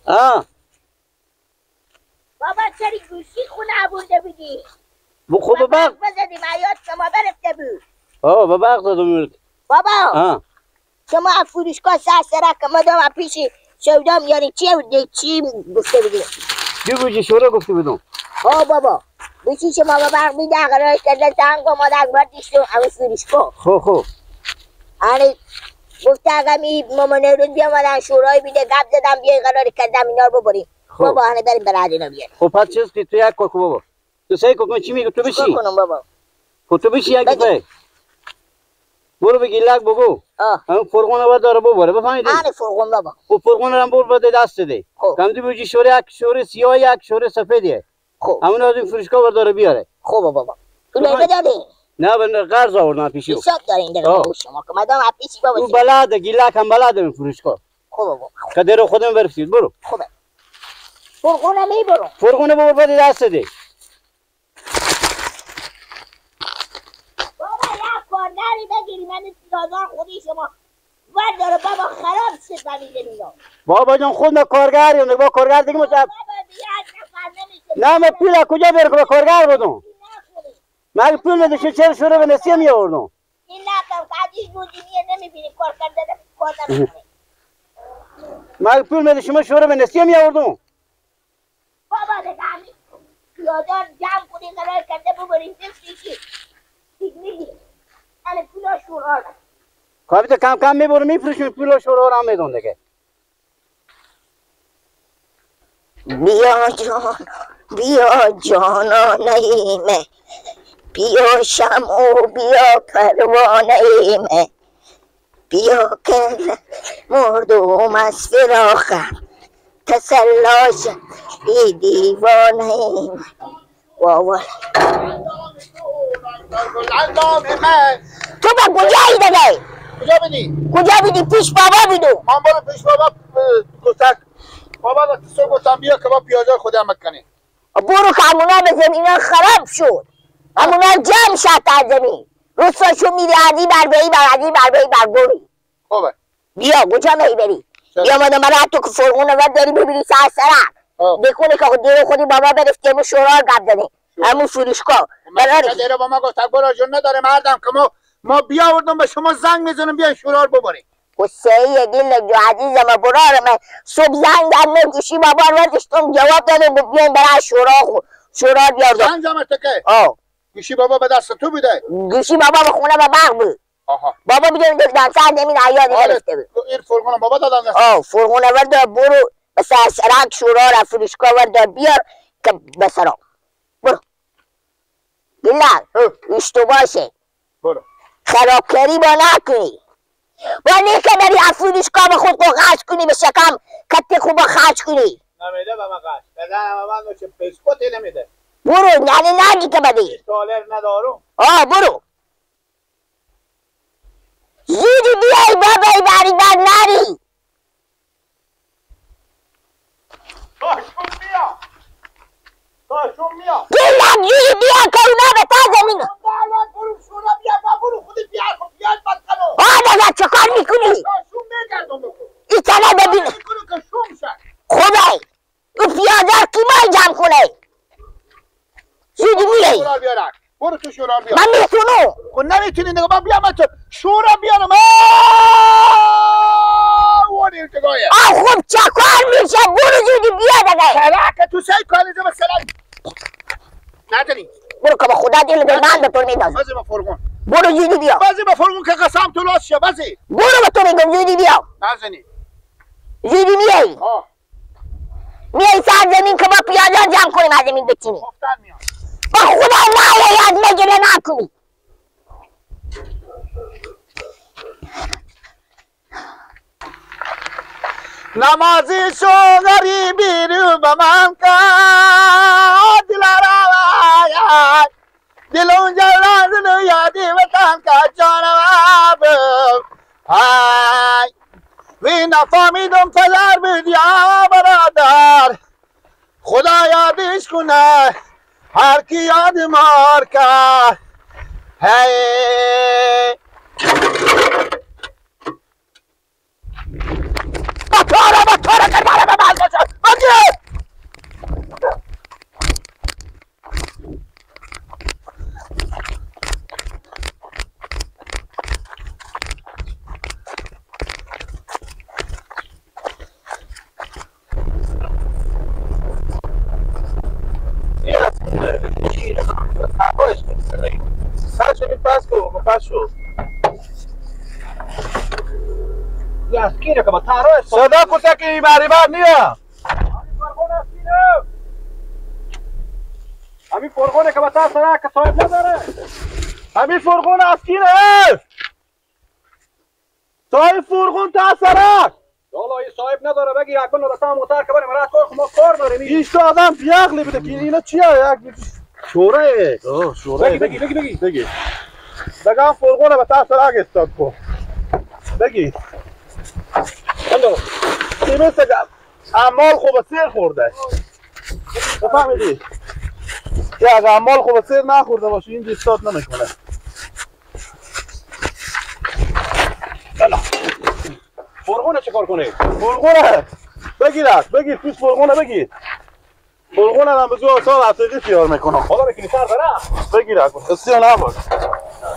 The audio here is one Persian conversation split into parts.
آه بابا چرا گوشی خونه آورده بودی؟ خب برق بزدیم عیاد شما برفته بود. آه با برق زدم. بابا شما از فروشگاه سر سرک ما دام پیش سودا میاری چی چی گفته بودی؟ چی بودی شورا گفته بودم. آه بابا گوشی شما با برق میده قرارش کرده زنگ و مادر بردیش تو همه فروشگاه. خب خب آره گفته آقا می مامانه روز بیامدن شورای بیده گپ زدم بیای قرار کردم اینا رو ببریم. بابا هنه بریم برای اینا بیاریم. خب پس چیز که تو یک کار کن بابا. تو سعی کن چی میگه تو بشی. کنم بابا؟ خب تو بشی یک دفعه. برو به گیلک بگو. هم فرغون رو داره ببره بفهمیدی؟ آره فرغون بابا. خب فرغون رو هم بر بده دست ده. کم بوجی شوره یک شوره سیاه یک شوره سفیدیه. خب همون از این فروشگاه برداره بیاره. خب بابا. تو بدادی؟ نه من قرض آوردم پیشی. حساب دارین دیگه شما که مدام پیشی بابا. او بلده گیلک هم بلده این فروشگاه. خب بابا. قدر خودم برفسید برو. خوبه. فرغون میبرم. فرغون ببر بده دست ده. بابا یک کارگری بگیری من بازار خودی شما ورداره بابا خراب شد زمین اینا. بابا جان خود من کارگریم با کارگر دیگه مت نه من پول کجا بیارم که کارگر بودم. من پول نداشتم چرا شوره به نسیه می آوردم. این نکن قدیش بودی نمیبینی کار کرده کار نمیکنی. من پول نداشتم شوره به نسیه می آوردم. بابا دیگه همین پیادار جمع کنی قرار کرده ببریم بفروشی میگی من پولا شورا خب تو کم کم میبرم میفروشم پولا شورا هم میدون دیگه. بیا جان بیا جانانه ایمه بیا شمع و بیا پروانه ایمه بیا که مردم از فراقم تسلاش ای دیوانه ایمه. واوا تو با کجایی دیگه؟ کجا بدی؟ کجا بدی؟ پیش بابا بدو. من برو پیش بابا گفتک بابا را تو گفتم بیا که با پیازا خودم مکنی. برو که همونا به زمین خراب شد. همونا جمع شد در زمین. رساشو میری عدی بر بی بر عدی بر بی بر گوری. خوبه. بیا کجا میبری؟ بیا مادم برای تو که فرغون ور داری ببینی سر سرک. بکنه که دیرو خودی بابا برفته همون شورا گپ زده. همون فروشگاه. من دیرو با ما گفت برو جون نداره مردم که ما بیاوردم به شما زنگ میزنم بیاین شورا رو ببریم. حسین دل جو عزیزم برار من صبح زنگ زدم گوشی بابا رو داشتم جواب دادم بیاین برای شورا خو شورا بیاردم. زنگ زدم تو که گوشی بابا به دست تو بوده. گوشی بابا به خونه به برق بود. آها بابا میگه در سر زمین عیاد گرفته بود. این فرغون بابا دادن دست. آه فرغون ورد برو به سر سرک شورا را فروشگاه ورد بیار که به سرا برو. گلال اشتو باشه. برو خرابکاری با نکنی. با نیکه بری افروشگاه به خود خرج کنی به شکم کت خوب خرج کنی. نمیده به من خرج. بزنم من چه بسکوتی نمیده. برو یعنی نگی که بدی. دلار ندارم. آه برو. زودی بیای بابای بری بر نری. تاشون بیا. تاشون بیا. گلم زودی بیا که اونا به تا زمین. برو شورا بیا برو خودت بیا خب بیاد بد کنو. آه دادا چه کار میکنی؟ تاشون میگردم بکن. این طرف ببین. میکنه که شوم شد. خوبه. او پیاده کی مای جمع کنه؟ زودی میای. شورا بیارک. برو تو شورا بیار. من میتونم. خب نمیتونی دیگه من بیام تو شورا بیارم. ولی تگایه. آه خب چه کار میشه؟ برو زودی بیا دیگه. سرک تو سعی کن اینجا سرک. نداری. برو که با خدا دل به من به تو میندازم. بازی با فرغون. برو زودی بیا. بازی با فرغون که قسم تو لاس شه بازی. برو به تو میگم زودی بیا. نزنی. زودی میای. میای سر زمین که با پیاده جمع کنیم از زمین بچینیم. گفتن میام. با خدا نه یاد نگیره نکنی. نمازی شو غریبی رو به من کرد دلارا دلون جلان یادی وطن کا جانم های وی نفهمیدم پدر بود یا برادر خدا یادش کنه هر کی یاد مار کرد. هی بطاره بطاره کرباره به من باشه سرش پس کو پس شو. صدا کتا که این بری بر نیه. همین فرغونه که با تا سرک که صاحب نداره. همین فرغون اسکینه. صاحب فرغون تا سرک. والا این صاحب نداره بگی یک بن رسام موتر که بریم راه کار ما کار داریم. ایش تو آدم بیعقلی بده که اینا چیه یک شوره. شوره. بگی بگی بگی بگی. بگم فرغونه به تا سرک استاد کو. بگی. این مثل امال خوب سیر خورده. بفهمیدی؟ که اگه امال خوب سیر نخورده باشه این استاد نمیکنه. فرغونه چه کار کنه؟ فرغونه بگیر بگیر توش فرغونه بگیر. فرغونه هم به زور سال هفتگی تیار میکنم. حالا بگیری سر بره. بگیر قصی نباش.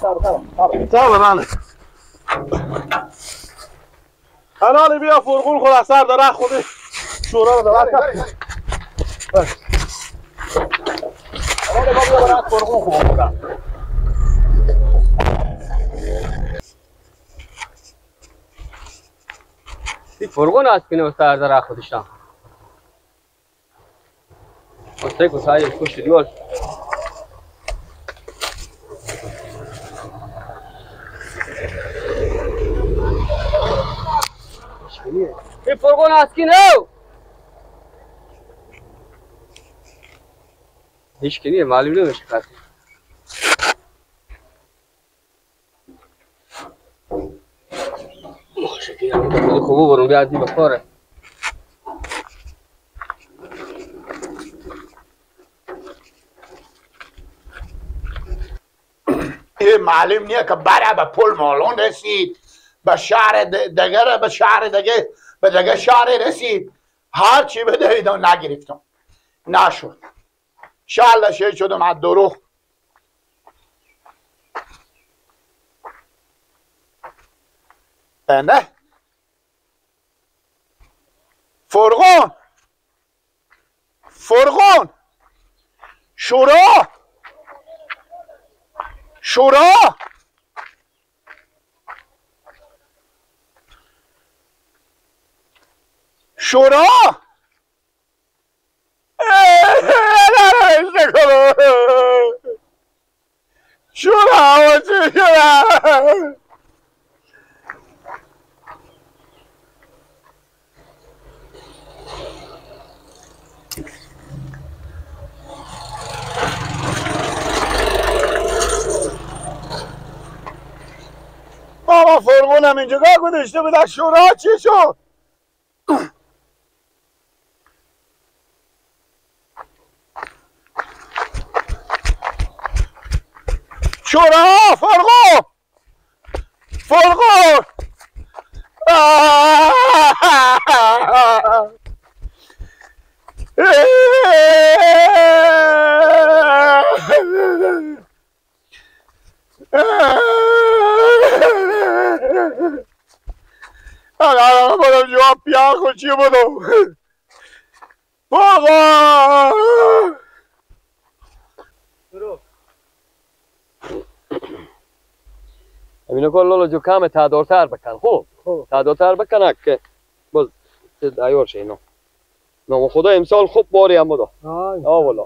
سر بره. الان بیا فرغون خود از سر داره خودی شورا رو داره. الان بیا برات فرغون خوب بودم. این فرغون است که نه سر داره خودشان. واسه کو سایه خوش دیوار. این فرغون است که نه. هیچ که نیه معلوم نمیشه خاطر. خوب برون بیا از بخوره. این معلوم نیه که بره به پل مالون رسید، به شهر دیگه، به شهر دیگه، به دیگه شهر رسید. هر چی بده نگرفتم، نشد. شال شد شدم از دروغ. نه فرغون فرغون شورا شورا شورا شورا شورا. بابا فرغونم اینجا گذاشته بود. شورا چی شد؟ شورا فرغون فرغون. الان برم جواب پیاخو چی بودم؟ بابا اینو کل لالا جو کم تدارتر بکن. خوب تدارتر بکن که باز ایار شه اینو. نام خدا امسال خوب باری هم بودا. آه والا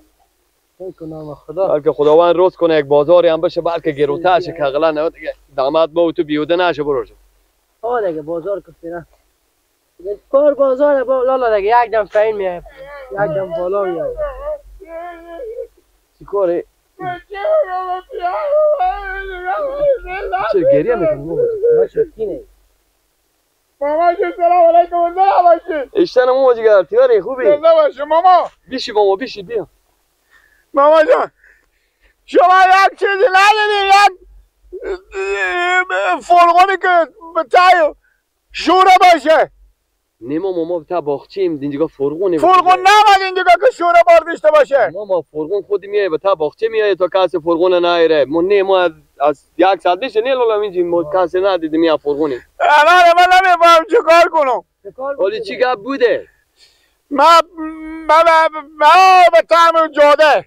نام خدا بلکه خداوند روز کنه یک بازاری هم بشه، بلکه گروتر شه که اقلا نه دیگه داماد با تو بیوده نشه بروشه. آه دیگه بازار کفتی نه کار بازار با لالا دیگه یک دم پایین میاد یک دم بالا میاد. چی کاره؟ چرا گریه میکنی بابا؟ ماما جون سلام علیکم. نه باشی اشتن ماما جگر تیاری خوبی؟ نه باشی ماما. بیشی ماما بیشی بیا. ماما جان شما یک چیزی نداری، یک فرغونی که به تای شوره باشه. نه ماما ما تا باغچیم اینجا فرغونه. فرغون نمد اینجا که شوره بار داشته باشه. ماما فرغون خودی میای به تا باغچه میای تا کس فرغون نایره. ما نه ما از یک ساعت میشه نه لالا اینجا ما کس ندیدیم یا فرغونی. الان من نمیفهمم چه کار کنم. ولی چی گپ بوده؟ ما ما ما به تام جاده